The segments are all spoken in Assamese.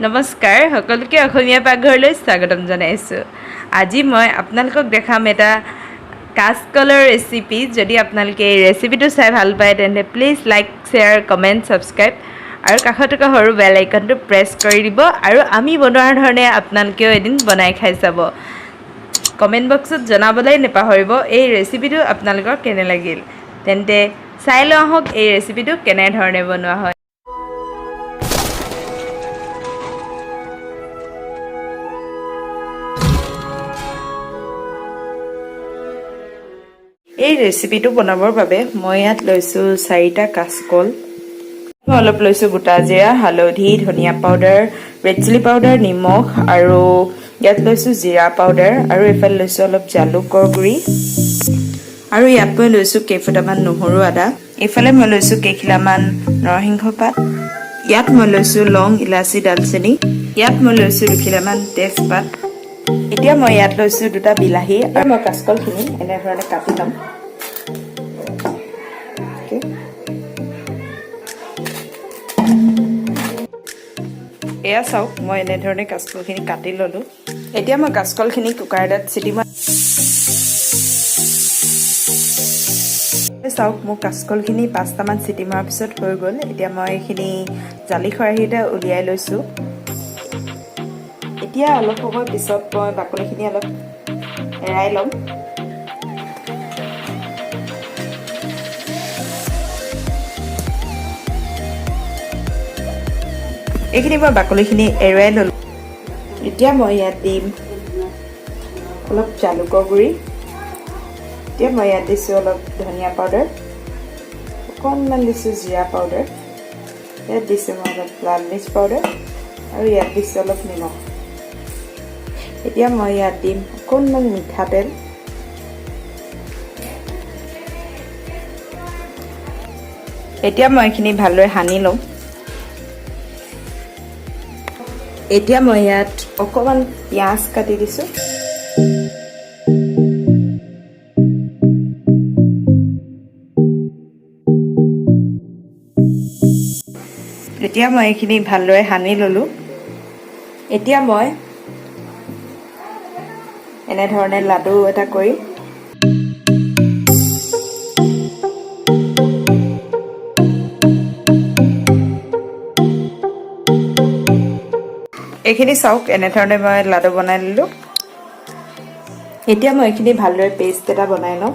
নমস্কাৰ, সকলোকে অসমীয়া পাকঘৰলৈ স্বাগতম জনাইছোঁ। আজি মই আপোনালোকক দেখাম এটা কাচকলৰ ৰেচিপি। যদি আপোনালোকে এই ৰেচিপিটো চাই ভাল পায়, তেন্তে please like, share, comment, subscribe আৰু কাষত থকা সৰু বেল আইকনটো প্ৰেছ কৰি দিব আৰু আমি বনোৱাৰ ধৰণে আপোনালোকেও এদিন বনাই খাই চাব। কমেণ্ট বক্সত জনাবলৈ নাপাহৰিব এই ৰেচিপিটো আপোনালোকৰ কেনে লাগিল। তেন্তে চাই লওঁ আহক এই ৰেচিপিটো কেনেধৰণে বনোৱা হয়। এই ৰেচিপিটো বনাবৰ বাবে মই ইয়াত লৈছোঁ চাৰিটা কাচকল, মই অলপ লৈছোঁ গোটা জিৰা, হালধি, ধনিয়া পাউডাৰ, ৰেড চিলি পাউডাৰ, নিমখ আৰু ইয়াত লৈছোঁ জিৰা পাউডাৰ আৰু এইফালে লৈছোঁ অলপ জালুকৰ গুড়ি আৰু ইয়াত মই লৈছোঁ কেইফুটামান নহৰু আদা। এইফালে মই লৈছোঁ কেইখিলামান নৰসিংহ পাত। ইয়াত মই লৈছোঁ লং, ইলাচি, ডালচেনি। ইয়াত মই লৈছোঁ দুখিলামান তেজপাত। এতিয়া মই ইয়াত লৈছোঁ দুটা বিলাহী আৰু মই কাচকলখিনি এনেধৰণে কাটি ল'ম। Okay. এয়া চাওক, মই এনেধৰণে কাচকলখিনি কাটি ল'লোঁ। এতিয়া মই কাচকলখিনি কুকাৰ এটাত চিটি মাৰি। চাওক, মোৰ কাচকলখিনি পাঁচটামান চিটি মৰাৰ পিছত হৈ গ'ল। এতিয়া মই এইখিনি জালি খৰাহীতে উলিয়াই লৈছোঁ। এতিয়া অলপ সময় পিছত মই বাকলিখিনি অলপ এৰাই ল'ম। এইখিনি মই বাকলিখিনি এৰুৱাই ল'লোঁ। এতিয়া মই ইয়াত দিম অলপ জালুকৰ গুড়ি। এতিয়া মই ইয়াত দিছোঁ অলপ ধনিয়া পাউডাৰ, অকণমান দিছোঁ জিৰা পাউডাৰ, ইয়াত দিছোঁ মই অলপ লাল মিৰ্চ পাউডাৰ আৰু ইয়াত দিছোঁ অলপ নিমখ। এতিয়া মই ইয়াত দিম অকণমান মিঠাতেল। এতিয়া মই এইখিনি ভালদৰে সানি ল'ম। এতিয়া মই ইয়াত অকণমান পিঁয়াজ কাটি দিছোঁ। এতিয়া মই এইখিনি ভালদৰে সানি ল'লোঁ। এতিয়া মই এনেধৰণে লাডু এটা কৰিম। এইখিনি চাওক, এনেধৰণে মই লাডু বনাই ল'লোঁ। এতিয়া মই এইখিনি ভালদৰে পেষ্ট এটা বনাই লওঁ।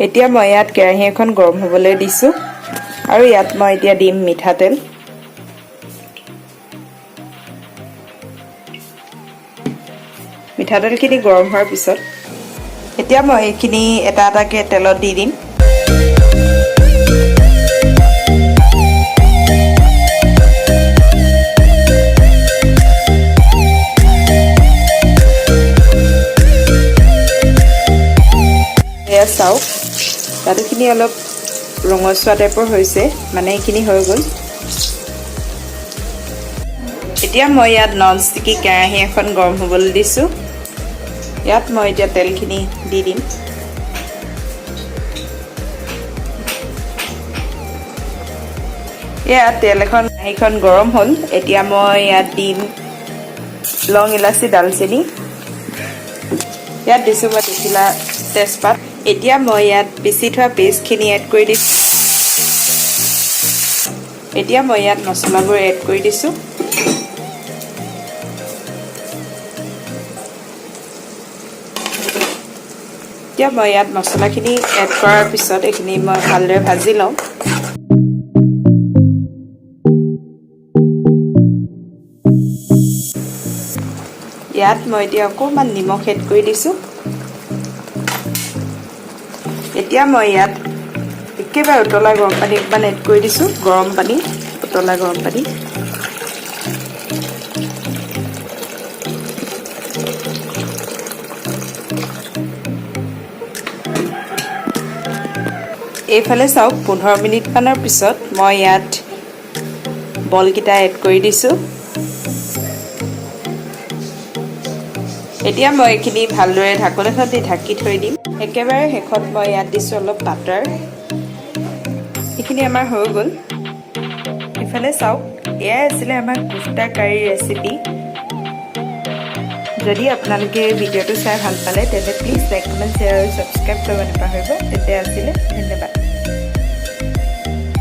এতিয়া মই ইয়াত কেৰাহী এখন গৰম হ'বলৈ দিছোঁ আৰু ইয়াত মই এতিয়া দিম মিঠাতেল। মিঠাতেলখিনি গৰম হোৱাৰ পিছত এতিয়া মই এইখিনি এটা এটাকৈ তেলত দি দিম। এয়া চাওক, লাডুখিনি অলপ ৰঙচুৱা টাইপৰ হৈছে, মানে এইখিনি হৈ গ'ল। এতিয়া মই ইয়াত নন ষ্টিকি কেৰাহী এখন গৰম হ'বলৈ দিছোঁ। ইয়াত মই এতিয়া তেলখিনি দি দিম। ইয়াত তেল এখন কেৰাহীখন গৰম হ'ল। এতিয়া মই ইয়াত দিম লং, ইলাচি, ডালচেনি। ইয়াত দিছোঁ মই দুখিলা তেজপাত। এতিয়া মই ইয়াত পিচি থোৱা পেষ্টখিনি এড কৰি দিছোঁ। এতিয়া মই ইয়াত মছলাবোৰ এড কৰি দিছোঁ। এতিয়া মই ইয়াত মছলাখিনি এড কৰাৰ পিছত এইখিনি মই ভালদৰে ভাজি লওঁ। ইয়াত মই এতিয়া অকণমান নিমখ এড কৰি দিছোঁ। এতিয়া মই ইয়াত একেবাৰে উতলা গৰম পানী অকণমান এড কৰি দিছোঁ। গৰম পানী, উতলা গৰম পানী। এইফালে চাওক, 15 মিনিটমানৰ পিছত মই ইয়াত বলকেইটা এড কৰি দিছোঁ। এতিয়া মই এইখিনি ভালদৰে ঢাকোন এখন দি ঢাকি থৈ দিম। একেবাৰে শেষত মই ইয়াত দিছোঁ অলপ বাটাৰ। এইখিনি আমাৰ হৈ গ'ল। ইফালে চাওক, এয়াই আছিলে আমাৰ কোফটা কাৰীৰ ৰেচিপি। যদি আপোনালোকে এই ভিডিঅ'টো চাই ভাল পালে, তেন্তে প্লিজ লাইক, কমেণ্ট, শ্বেয়াৰ আৰু ছাবস্ক্ৰাইব কৰিব নাপাহৰিব। তেন্তে আছিলে, ধন্যবাদ।